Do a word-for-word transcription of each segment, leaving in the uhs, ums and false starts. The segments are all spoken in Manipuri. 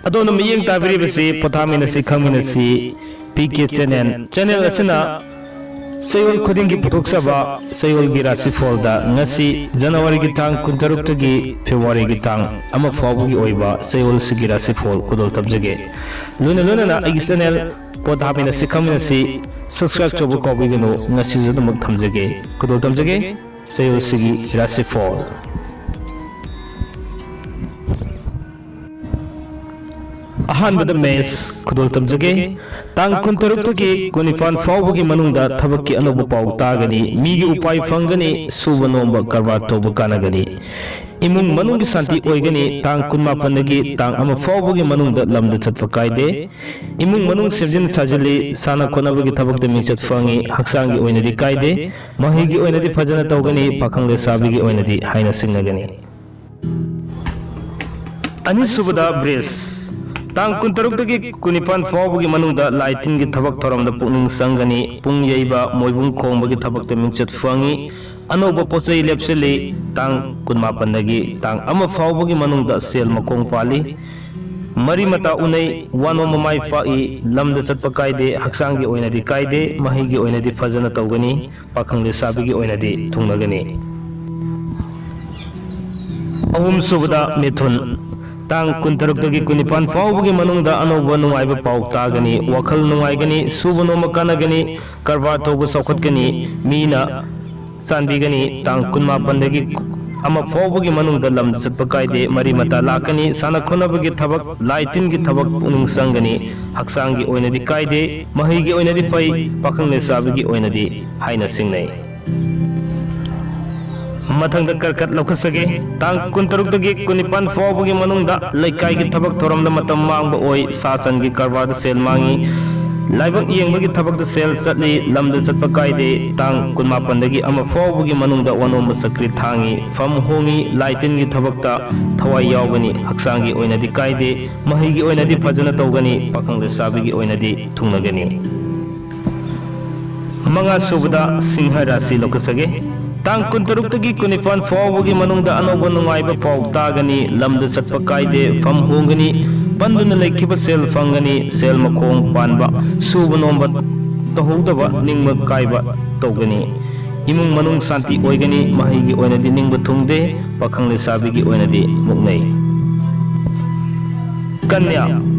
ꯑꯗꯣꯝꯅ ꯃꯤꯠꯌꯦꯡ ꯇꯥꯕꯤꯔꯤꯕꯁꯤ ꯄꯣꯊꯥꯃꯤꯟꯅꯁꯤ ꯈꯪꯃꯤꯟꯅꯁꯤ ꯄꯤ ꯀꯦ ꯆꯦꯅꯦꯜ꯫ ꯆꯦꯅꯦꯜ ꯑꯁꯤꯅ ꯆꯌꯣꯜ ꯈꯨꯗꯤꯡꯒꯤ ꯄꯨꯊꯣꯛꯆꯕ ꯆꯌꯣꯜꯒꯤ ꯔꯥꯁꯤꯐꯣꯜꯗ ꯉꯁꯤ ꯖꯅꯋꯥꯔꯤꯒꯤ ꯇꯥꯡ ꯀꯨꯟꯇꯔꯨꯛꯇꯒꯤ ꯐꯦꯕ꯭ꯔꯨꯋꯥꯔꯤꯒꯤ ꯇꯥꯡ ꯑꯃ ꯐꯥꯎꯕꯒꯤ ꯑꯣꯏꯕ ꯆꯌꯣꯜꯁꯤꯒꯤ ꯔꯥꯁꯤꯐꯣꯜ ꯈꯨꯗꯣꯜ ꯇꯝꯖꯒꯦ꯫ ꯂꯣꯏꯅ ꯂꯣꯏꯅꯅ ꯑꯩꯒꯤ ꯆꯦꯅꯦꯜ ꯄꯣꯊꯥꯃꯤꯟꯅꯁꯤ ꯈꯪꯃꯤꯟꯅꯁꯤ subscribe ꯇꯧꯕ ꯀꯥꯎꯕꯤꯒꯅꯨ꯫ ꯉꯁꯤꯁꯨ ꯑꯗꯨꯃꯛ ꯊꯝꯖꯒꯦ꯫ ꯈꯨꯗꯣꯜ ꯇꯝꯖꯒꯦ꯫ ꯆꯌꯣꯜꯁꯤꯒꯤ ꯔꯥꯁꯤꯐꯣꯜ꯫ ꯑꯍꯥꯟꯕꯗ ꯃꯦꯁ ꯈꯨꯗꯣꯜ ꯇꯝꯖꯒꯦ꯫ ꯇꯥꯡ ꯀꯨꯟꯇꯔꯨꯛꯇꯒꯤ ꯀꯨꯟꯅꯤꯄꯥꯟ ꯐꯥꯎꯕꯒꯤ ꯃꯅꯨꯡꯗ ꯊꯕꯛꯀꯤ ꯑꯅꯧꯕ ꯄꯥꯎ ꯇꯥꯒꯅꯤ, ꯃꯤꯒꯤ ꯎꯄꯥꯏ ꯐꯪꯒꯅꯤ, ꯁꯨꯕ ꯅꯣꯝꯕ ꯀꯔꯕꯥꯔ ꯇꯧꯕ ꯀꯥꯟꯅꯒꯅꯤ꯫ ꯏꯃꯨꯡ ꯃꯅꯨꯡꯒꯤ ꯁꯥꯟꯇꯤ ꯑꯣꯏꯒꯅꯤ꯫ ꯇꯥꯡ ꯀꯨꯟꯃꯥꯄꯟꯗꯒꯤ ꯇꯥꯡ ꯑꯃ ꯐꯥꯎꯕꯒꯤ ꯃꯅꯨꯡꯗ ꯂꯝꯗ ꯆꯠꯄ ꯀꯥꯏꯗꯦ꯫ ꯏꯃꯨꯡ ꯃꯅꯨꯡ ꯁꯦꯝꯖꯤꯟ ꯁꯥꯖꯤꯜꯂꯤ, ꯁꯥꯟꯅ ꯈꯣꯠꯅꯕꯒꯤ ꯊꯕꯛꯇ ꯃꯤꯡꯆꯠ ꯐꯪꯉꯤ, ꯍꯛꯆꯥꯡꯒꯤ ꯑꯣꯏꯅꯗꯤ ꯀꯥꯏꯗꯦ꯫ ꯃꯍꯩꯒꯤ ꯑꯣꯏꯅꯗꯤ ꯐꯖꯅ ꯇꯧꯒꯅꯤ, ꯄꯥꯈꯪ ꯂꯩꯁꯥꯕꯤꯒꯤ ꯑꯣꯏꯅꯗꯤ ꯍꯥꯏꯅ ꯁꯤꯡꯅꯒꯅꯤ꯫ ꯑꯅꯤꯁꯨꯕꯗ ꯕ꯭ꯔꯤꯖ, ꯇꯥꯡ ꯀꯨꯟꯇꯔꯨꯛꯇꯒꯤ ꯀꯨꯟꯅꯤꯄꯥꯟ ꯐꯥꯎꯕꯒꯤ ꯃꯅꯨꯡꯗ ꯂꯥꯏ ꯇꯤꯟꯒꯤ ꯊꯕꯛ ꯊꯧꯔꯝꯗ ꯄꯨꯛꯅꯤꯡ ꯆꯪꯒꯅꯤ, ꯄꯨꯡ ꯌꯩꯕ, ꯃꯣꯏꯕꯨꯡ ꯈꯣꯡꯕꯒꯤ ꯊꯕꯛꯇ ꯃꯤꯡꯆꯠ ꯐꯪꯉꯤ, ꯑꯅꯧꯕ ꯄꯣꯠꯆꯩ ꯂꯦꯞꯁꯤꯜꯂꯤ꯫ ꯇꯥꯡ ꯀꯨꯟꯃꯥꯄꯟꯗꯒꯤ ꯇꯥꯡ ꯑꯃ ꯐꯥꯎꯕꯒꯤ ꯃꯅꯨꯡꯗ ꯁꯦꯜ ꯃꯈꯣꯡ ꯄꯥꯜꯂꯤ꯫ ꯃꯔꯤ ꯃꯇꯥ ꯎꯅꯩ, ꯋꯥꯅꯣꯝꯕ ꯃꯥꯏ ꯄꯥꯛꯏ, ꯂꯝꯗ ꯆꯠꯄ ꯀꯥꯏꯗꯦ, ꯍꯛꯆꯥꯡꯒꯤ ꯑꯣꯏꯅꯗꯤ ꯀꯥꯏꯗꯦ, ꯃꯍꯩꯒꯤ ꯑꯣꯏꯅꯗꯤ ꯐꯖꯅ ꯇꯧꯒꯅꯤ, ꯄꯥꯈꯪ ꯂꯩꯁꯥꯕꯤꯒꯤ ꯑꯣꯏꯅꯗꯤ ꯊꯨꯡꯅꯒꯅꯤ꯫ ꯑꯍꯨꯝꯁꯨꯕꯗ ꯃꯤꯊꯨꯟ, ꯇꯥꯡ ꯀꯨꯟꯇꯔꯨꯛꯇꯒꯤ ꯀꯨꯟꯅꯤꯄꯥꯟ ꯐꯥꯎꯕꯒꯤ ꯃꯅꯨꯡꯗ ꯑꯅꯧꯕ ꯅꯨꯡꯉꯥꯏꯕ ꯄꯥꯎ ꯇꯥꯒꯅꯤ, ꯋꯥꯈꯜ ꯅꯨꯡꯉꯥꯏꯒꯅꯤ, ꯁꯨꯕ ꯅꯣꯝꯕ ꯀꯥꯟꯅꯒꯅꯤ, ꯀꯔꯕꯥꯔ ꯇꯧꯕ ꯆꯥꯎꯈꯠꯀꯅꯤ, ꯃꯤꯅ ꯆꯥꯟꯕꯤꯒꯅꯤ꯫ ꯇꯥꯡ ꯀꯨꯟꯃꯥꯄꯟꯗꯒꯤ ꯑꯃ ꯐꯥꯎꯕꯒꯤ ꯃꯅꯨꯡꯗ ꯂꯝꯗ ꯆꯠꯄ ꯀꯥꯏꯗꯦ, ꯃꯔꯤ ꯃꯇꯥ ꯂꯥꯛꯀꯅꯤ, ꯁꯥꯟꯅ ꯈꯣꯠꯅꯕꯒꯤ ꯊꯕꯛ, ꯂꯥꯏ ꯇꯤꯟꯒꯤ ꯊꯕꯛ ꯄꯨꯛꯅꯤꯡ ꯆꯪꯒꯅꯤ, ꯍꯛꯆꯥꯡꯒꯤ ꯑꯣꯏꯅꯗꯤ ꯀꯥꯏꯗꯦ, ꯃꯍꯩꯒꯤ ꯑꯣꯏꯅꯗꯤ ꯐꯩ, ꯄꯥꯈꯪ ꯂꯩꯁꯥꯕꯤꯒꯤ ꯑꯣꯏꯅꯗꯤ ꯍꯥꯏꯅ ꯁꯤꯡꯅꯩ꯫ ꯃꯊꯪꯗ ꯀꯔꯀꯠ ꯂꯧꯈꯠꯆꯒꯦ꯫ ꯇꯥꯡ ꯀꯨꯟꯇꯔꯨꯛꯇꯒꯤ ꯀꯨꯟꯅꯤꯄꯥꯟ ꯐꯥꯎꯕꯒꯤ ꯃꯅꯨꯡꯗ ꯂꯩꯀꯥꯏꯒꯤ ꯊꯕꯛ ꯊꯧꯔꯝꯗ ꯃꯇꯝ ꯃꯥꯡꯕ ꯑꯣꯏ, ꯁꯥ ꯁꯟꯒꯤ ꯀꯔꯕꯥꯔꯗ ꯁꯦꯜ ꯃꯥꯡꯏ, ꯂꯥꯏꯕꯛ ꯌꯦꯡꯕꯒꯤ ꯊꯕꯛꯇ ꯁꯦꯜ ꯆꯠꯂꯤ, ꯂꯝꯗ ꯆꯠꯄ ꯀꯥꯏꯗꯦ꯫ ꯇꯥꯡ ꯀꯨꯟꯃꯥꯄꯟꯗꯒꯤ ꯑꯃ ꯐꯥꯎꯕꯒꯤ ꯃꯅꯨꯡꯗ ꯋꯥꯅꯣꯝꯕ ꯆꯀ꯭ꯔꯤ ꯊꯥꯡꯉꯤ, ꯐꯝ ꯍꯣꯡꯉꯤ, ꯂꯥꯏ ꯇꯤꯟꯒꯤ ꯊꯕꯛꯇ ꯊꯋꯥꯏ ꯌꯥꯎꯒꯅꯤ, ꯍꯛꯆꯥꯡꯒꯤ ꯑꯣꯏꯅꯗꯤ ꯀꯥꯏꯗꯦ, ꯃꯍꯩꯒꯤ ꯑꯣꯏꯅꯗꯤ ꯐꯖꯅ ꯇꯧꯒꯅꯤ, ꯄꯥꯈꯪ ꯂꯩꯁꯥꯕꯤꯒꯤ ꯑꯣꯏꯅꯗꯤ ꯊꯨꯡꯅꯒꯅꯤ꯫ ꯃꯉꯥ ꯁꯨꯕꯗ ꯁꯤꯡꯍ ꯔꯥꯁꯤ ꯂꯧꯈꯠꯆꯒꯦ꯫ ꯇꯥꯡ ꯀꯨꯟꯇꯔꯨꯛꯇꯒꯤ ꯀꯨꯟꯅꯤꯄꯥꯟ ꯐꯥꯎꯕꯒꯤ ꯃꯅꯨꯡꯗ ꯑꯅꯧꯕ ꯅꯨꯡꯉꯥꯏꯕ ꯄꯥꯎ ꯇꯥꯒꯅꯤ꯫ ꯂꯝꯗ ꯆꯠꯄ ꯀꯥꯏꯗꯦ, ꯐꯝ ꯍꯣꯡꯒꯅꯤ, ꯄꯟꯗꯨꯅ ꯂꯩꯈꯤꯕ ꯁꯦꯜ ꯐꯪꯒꯅꯤ, ꯁꯦꯜ ꯃꯈꯣꯡ ꯄꯥꯟꯕ, ꯁꯨꯕ ꯅꯣꯝꯕ ꯇꯧꯍꯧꯗꯕ, ꯅꯤꯡꯕ ꯀꯥꯏꯕ ꯇꯧꯒꯅꯤ꯫ ꯏꯃꯨꯡ ꯃꯅꯨꯡ ꯁꯥꯟꯇꯤ ꯑꯣꯏꯒꯅꯤ, ꯃꯍꯩꯒꯤ ꯑꯣꯏꯅꯗꯤ ꯅꯤꯡꯕ ꯊꯨꯡꯗꯦ, ꯄꯥꯈꯪ ꯂꯩꯁꯥꯕꯤꯒꯤ ꯑꯣꯏꯅꯗꯤ ꯃꯨꯛꯅꯩ꯫ ꯀꯟꯌꯥ,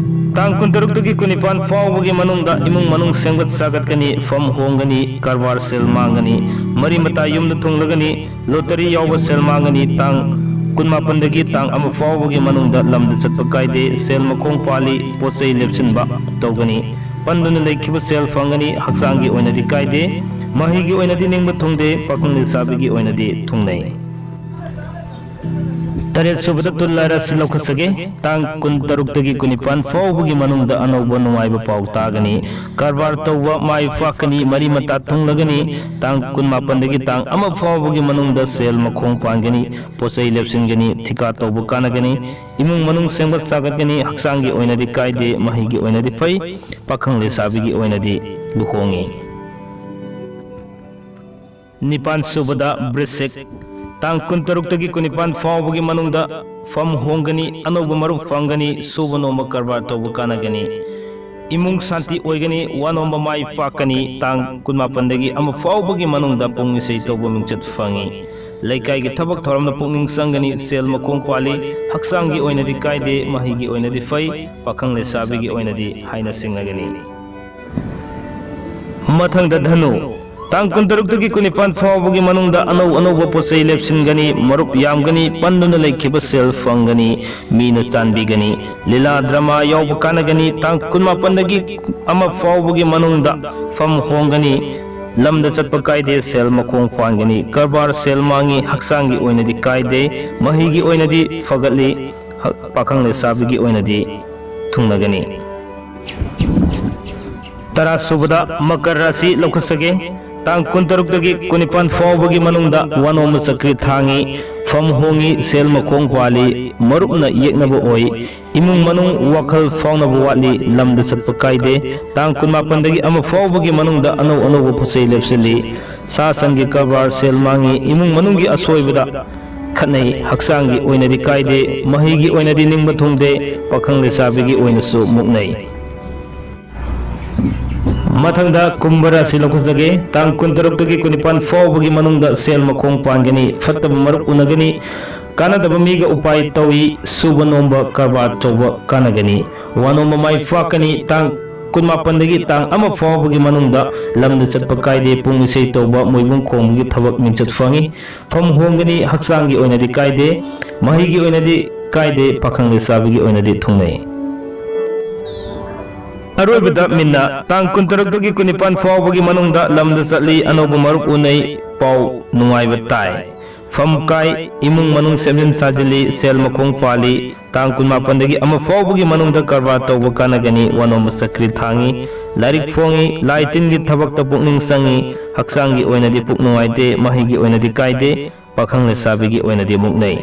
ꯇꯥꯡ ꯀꯨꯟꯇꯔꯨꯛꯇꯒꯤ ꯀꯨꯟꯅꯤꯄꯥꯟ ꯐꯥꯎꯕꯒꯤ ꯃꯅꯨꯡꯗ ꯏꯃꯨꯡ ꯃꯅꯨꯡ ꯁꯦꯝꯒꯠ ꯁꯥꯒꯠꯀꯅꯤ, ꯐꯝ ꯍꯣꯡꯒꯅꯤ, ꯀꯔꯕꯥꯔ ꯁꯦꯜ ꯃꯥꯡꯒꯅꯤ, ꯃꯔꯤ ꯃꯇꯥ ꯌꯨꯝꯗ ꯊꯨꯡꯂꯒꯅꯤ, ꯂꯣꯇꯔꯤ ꯌꯥꯎꯕ ꯁꯦꯜ ꯃꯥꯡꯒꯅꯤ꯫ ꯇꯥꯡ ꯀꯨꯟꯃꯥꯄꯟꯗꯒꯤ ꯇꯥꯡ ꯑꯃ ꯐꯥꯎꯕꯒꯤ ꯃꯅꯨꯡꯗ ꯂꯝꯗ ꯆꯠꯄ ꯀꯥꯏꯗꯦ, ꯁꯦꯜ ꯃꯈꯣꯡ ꯄꯥꯜꯂꯤ, ꯄꯣꯠ ꯆꯩ ꯂꯦꯞꯁꯤꯟꯕ ꯇꯧꯒꯅꯤ꯫ ꯄꯟꯗꯨꯅ ꯂꯩꯈꯤꯕ ꯁꯦꯜ ꯐꯪꯒꯅꯤ, ꯍꯛꯆꯥꯡꯒꯤ ꯑꯣꯏꯅꯗꯤ ꯀꯥꯏꯗꯦ, ꯃꯍꯩꯒꯤ ꯑꯣꯏꯅꯗꯤ ꯅꯤꯡꯕ ꯊꯨꯡꯗꯦ, ꯄꯥꯈꯪ ꯂꯩꯁꯥꯕꯤꯒꯤ ꯑꯣꯏꯅꯗꯤ ꯊꯨꯡꯅꯩ꯫ ꯇꯔꯦꯠ ꯁꯨꯕꯗ ꯇꯨꯜ ꯂꯥꯏꯔ ꯑꯁꯤ ꯂꯧꯈꯠꯆꯒꯦ꯫ ꯇꯥꯡ ꯀꯨꯟꯇꯔꯨꯛꯇꯒꯤ ꯀꯨꯟꯅꯤꯄꯥꯟ ꯐꯥꯎꯕꯒꯤ ꯃꯅꯨꯡꯗ ꯑꯅꯧꯕ ꯅꯨꯡꯉꯥꯏꯕ ꯄꯥꯎ ꯇꯥꯒꯅꯤ꯫ ꯀꯔꯕꯥꯔ ꯇꯧꯕ ꯃꯥꯏ ꯄꯥꯛꯀꯅꯤ, ꯃꯔꯤ ꯃꯇꯥ ꯊꯨꯡꯂꯒꯅꯤ꯫ ꯇꯥꯡ ꯀꯨꯟꯃꯥꯄꯟꯗꯒꯤ ꯇꯥꯡ ꯑꯃ ꯐꯥꯎꯕꯒꯤ ꯃꯅꯨꯡꯗ ꯁꯦꯜ ꯃꯈꯣꯡ ꯄꯥꯟꯒꯅꯤ, ꯄꯣꯠ ꯆꯩ ꯂꯦꯞꯁꯤꯟꯒꯅꯤ, ꯊꯤꯀꯥ ꯇꯧꯕ ꯀꯥꯟꯅꯒꯅꯤ꯫ ꯏꯃꯨꯡ ꯃꯅꯨꯡ ꯁꯦꯝꯒꯠ ꯁꯥꯒꯠꯀꯅꯤ, ꯍꯛꯆꯥꯡꯒꯤ ꯑꯣꯏꯅꯗꯤ ꯀꯥꯏꯗꯦ, ꯃꯍꯩꯒꯤ ꯑꯣꯏꯅꯗꯤ ꯐꯩ, ꯄꯥꯈꯪ ꯂꯩꯁꯥꯕꯤꯒꯤ ꯑꯣꯏꯅꯗꯤ ꯂꯨꯍꯣꯡꯉꯤ꯫ ꯅꯤꯄꯥꯟ ꯁꯨꯕꯗ ꯕ꯭ꯔꯤꯁꯤꯛ, ꯇꯥꯡ ꯀꯨꯟꯇꯔꯨꯛꯇꯒꯤ ꯀꯨꯟꯅꯤꯄꯥꯟ ꯐꯥꯎꯕꯒꯤ ꯃꯅꯨꯡꯗ ꯐꯝ ꯍꯣꯡꯒꯅꯤ, ꯑꯅꯧꯕ ꯃꯔꯨꯞ ꯐꯪꯒꯅꯤ, ꯁꯨꯕ ꯅꯣꯝꯕ ꯀꯔꯕꯥꯔ ꯇꯧꯕ ꯀꯥꯟꯅꯒꯅꯤ꯫ ꯏꯃꯨꯡ ꯁꯥꯟꯇꯤ ꯑꯣꯏꯒꯅꯤ, ꯋꯥ ꯅꯣꯝꯕ ꯃꯥꯏ ꯄꯥꯛꯀꯅꯤ꯫ ꯇꯥꯡ ꯀꯨꯟꯃꯥꯄꯟꯗꯒꯤ ꯑꯃ ꯐꯥꯎꯕꯒꯤ ꯃꯅꯨꯡꯗ ꯄꯨꯡ ꯏꯁꯩ ꯇꯧꯕ ꯃꯤꯡꯆꯠ ꯐꯪꯉꯤ꯫ ꯂꯩꯀꯥꯏꯒꯤ ꯊꯕꯛ ꯊꯧꯔꯝꯗ ꯄꯨꯛꯅꯤꯡ ꯆꯪꯒꯅꯤ, ꯁꯦꯜ ꯃꯈꯣꯡ ꯄꯥꯜꯂꯤ, ꯍꯛꯆꯥꯡꯒꯤ ꯑꯣꯏꯅꯗꯤ ꯀꯥꯏꯗꯦ, ꯃꯍꯩꯒꯤ ꯑꯣꯏꯅꯗꯤ ꯐꯩ, ꯄꯥꯈꯪ ꯂꯩꯁꯥꯕꯤꯒꯤ ꯑꯣꯏꯅꯗꯤ ꯍꯥꯏꯅ ꯁꯤꯡꯅꯒꯅꯤ꯫ ꯃꯊꯪꯗ ꯙꯅꯨ, ꯇꯥꯡ ꯀꯨꯟꯇꯔꯨꯛꯇꯒꯤ ꯀꯨꯟꯅꯤꯄꯥꯟ ꯐꯥꯎꯕꯒꯤ ꯃꯅꯨꯡꯗ ꯑꯅꯧ ꯑꯅꯧꯕ ꯄꯣꯠ ꯆꯩ ꯂꯦꯞꯁꯤꯟꯒꯅꯤ, ꯃꯔꯨꯞ ꯌꯥꯝꯒꯅꯤ, ꯄꯟꯗꯨꯅ ꯂꯩꯈꯤꯕ ꯁꯦꯜ ꯐꯪꯒꯅꯤ, ꯃꯤꯅ ꯆꯥꯟꯕꯤꯒꯅꯤ, ꯂꯤꯂꯥ ꯗ꯭ꯔꯃꯥ ꯌꯥꯎꯕ ꯀꯥꯟꯅꯒꯅꯤ꯫ ꯇꯥꯡ ꯀꯨꯟꯃꯥꯄꯟꯗꯒꯤ ꯑꯃ ꯐꯥꯎꯕꯒꯤ ꯃꯅꯨꯡꯗ ꯐꯝ ꯍꯣꯡꯒꯅꯤ, ꯂꯝꯗ ꯆꯠꯄ ꯀꯥꯏꯗꯦ, ꯁꯦꯜ ꯃꯈꯣꯡ ꯄꯥꯟꯒꯅꯤ, ꯀꯔꯕꯥꯔ ꯁꯦꯜ ꯃꯥꯡꯉꯤ, ꯍꯛꯆꯥꯡꯒꯤ ꯑꯣꯏꯅꯗꯤ ꯀꯥꯏꯗꯦ, ꯃꯍꯩꯒꯤ ꯑꯣꯏꯅꯗꯤ ꯐꯒꯠꯂꯤ, ꯍ-, ꯄꯥꯈꯪ ꯂꯩꯁꯥꯕꯤꯒꯤ ꯑꯣꯏꯅꯗꯤ ꯊꯨꯡꯅꯒꯅꯤ꯫ ꯇꯔꯥ ꯁꯨꯕꯗ ꯃꯀꯔ ꯔꯥꯁꯤ ꯂꯧꯈꯠꯆꯒꯦ꯫ ꯇꯥꯡ ꯀꯨꯟꯇꯔꯨꯛꯇꯒꯤ ꯀꯨꯟꯅꯤꯄꯥꯟ ꯐꯥꯎꯕꯒꯤ ꯃꯅꯨꯡꯗ ꯋꯥꯅꯣꯝꯕ ꯆꯀ꯭ꯔꯤ ꯊꯥꯡꯉꯤ, ꯐꯝ ꯍꯣꯡꯉꯤ, ꯁꯦꯜ ꯃꯈꯣꯡ ꯄꯥꯜꯂꯤ, ꯃꯔꯨꯞꯅ ꯌꯦꯛꯅꯕ ꯑꯣꯏ, ꯏꯃꯨꯡ ꯃꯅꯨꯡ ꯋꯥꯈꯜ ꯐꯥꯎꯅꯕ ꯋꯥꯠꯂꯤ, ꯂꯝꯗ ꯆꯠꯄ ꯀꯥꯏꯗꯦ꯫ ꯇꯥꯡ ꯀꯨꯟꯃꯥꯄꯟꯗꯒꯤ ꯑꯃ ꯐꯥꯎꯕꯒꯤ ꯃꯅꯨꯡꯗ ꯑꯅꯧ ꯑꯅꯧꯕ ꯄꯣꯠꯆꯩ ꯂꯦꯞꯁꯤꯜꯂꯤ꯫ ꯁꯥ ꯁꯟꯒꯤ ꯀꯔꯕꯥꯔ ꯁꯦꯜ ꯃꯥꯡꯉꯤ, ꯏꯃꯨꯡ ꯃꯅꯨꯡꯒꯤ ꯑꯁꯣꯏꯕꯗ ꯈꯠꯅꯩ, ꯍꯛꯆꯥꯡꯒꯤ ꯑꯣꯏꯅꯗꯤ ꯀꯥꯏꯗꯦ, ꯃꯍꯩꯒꯤ ꯑꯣꯏꯅꯗꯤ ꯅꯤꯡꯕ ꯊꯨꯡꯗꯦ, ꯄꯥꯈꯪ ꯂꯩꯁꯥꯕꯤꯒꯤ ꯑꯣꯏꯅꯁꯨ ꯃꯨꯛꯅꯩ꯫ ꯃꯊꯪꯗ ꯀꯨꯝꯚ ꯔꯥꯁꯤ ꯂꯧꯈꯠꯆꯒꯦ꯫ ꯇꯥꯡ ꯀꯨꯟꯇꯔꯨꯛꯇꯒꯤ ꯀꯨꯟꯅꯤꯄꯥꯟ ꯐꯥꯎꯕꯒꯤ ꯃꯅꯨꯡꯗ ꯁꯦꯜ ꯃꯈꯣꯡ ꯄꯥꯟꯒꯅꯤ, ꯐꯠꯇꯕ ꯃꯔꯨꯞ ꯎꯅꯒꯅꯤ, ꯀꯥꯟꯅꯗꯕ ꯃꯤꯒ ꯎꯄꯥꯏ ꯇꯧꯏ, ꯁꯨꯕ ꯅꯣꯝꯕ ꯀꯔꯕꯥꯔ ꯇꯧꯕ ꯀꯥꯟꯅꯒꯅꯤ, ꯋꯥꯅꯣꯝꯕ ꯃꯥꯏ ꯄꯥꯛꯀꯅꯤ꯫ ꯇꯥꯡ ꯀꯨꯟꯃꯥꯄꯟꯗꯒꯤ ꯇꯥꯡ ꯑꯃ ꯐꯥꯎꯕꯒꯤ ꯃꯅꯨꯡꯗ ꯂꯝꯗ ꯆꯠꯄ ꯀꯥꯏꯗꯦ, ꯄꯨꯡ ꯏꯁꯩ ꯇꯧꯕ, ꯃꯣꯏꯕꯨꯡ ꯈꯣꯡꯕꯒꯤ ꯊꯕꯛ ꯃꯤꯡꯆꯠ ꯐꯪꯏ꯫ ꯐꯝ ꯍꯣꯡꯒꯅꯤ, ꯍꯛꯆꯥꯡꯒꯤ ꯑꯣꯏꯅꯗꯤ ꯀꯥꯏꯗꯦ, ꯃꯍꯩꯒꯤ ꯑꯣꯏꯅꯗꯤ ꯀꯥꯏꯗꯦ, ꯄꯥꯈꯪ ꯂꯩꯁꯥꯕꯤꯒꯤ ꯑꯣꯏꯅꯗꯤ ꯊꯨꯡꯅꯩ꯫ ꯑꯔꯣꯏꯕꯗ ꯃꯤꯟꯅ ꯇꯥꯡ ꯀꯨꯟꯇꯔꯨꯛꯇꯒꯤ ꯀꯨꯟꯅꯤꯄꯥꯟ ꯐꯥꯎꯕꯒꯤ ꯃꯅꯨꯡꯗ ꯂꯝꯗ ꯆꯠꯂꯤ, ꯑꯅꯧꯕ ꯃꯔꯨꯞ ꯎꯅꯩ, ꯄꯥꯎ ꯅꯨꯡꯉꯥꯏꯕ ꯇꯥꯏ꯫ ꯐꯝ ꯀꯥꯏ, ꯏꯃꯨꯡ ꯃꯅꯨꯡ ꯁꯦꯝꯖꯤꯟ ꯁꯥꯖꯤꯜꯂꯤ, ꯁꯦꯜ ꯃꯈꯣꯡ ꯄꯥꯜꯂꯤ꯫ ꯇꯥꯡ ꯀꯨꯟꯃꯥꯄꯟꯗꯒꯤ ꯑꯃ ꯐꯥꯎꯕꯒꯤ ꯃꯅꯨꯡꯗ ꯀꯔꯕꯥꯔ ꯇꯧꯕ ꯀꯥꯟꯅꯒꯅꯤ, ꯋꯥꯅꯣꯝꯕ ꯆꯀ꯭ꯔꯤ ꯊꯥꯡꯉꯤ, ꯂꯥꯏꯔꯤꯛ ꯐꯣꯡꯉꯤ, ꯂꯥꯏ ꯇꯤꯟꯒꯤ ꯊꯕꯛꯇ ꯄꯨꯛꯅꯤꯡ ꯆꯪꯉꯤ, ꯍꯛꯆꯥꯡꯒꯤ ꯑꯣꯏꯅꯗꯤ ꯄꯨꯛ ꯅꯨꯡꯉꯥꯏꯇꯦ, ꯃꯍꯩꯒꯤ ꯑꯣꯏꯅꯗꯤ ꯀꯥꯏꯗꯦ, ꯄꯥꯈꯪ ꯂꯩꯁꯥꯕꯤꯒꯤ ꯑꯣꯏꯅꯗꯤ ꯃꯨꯛꯅꯩ꯫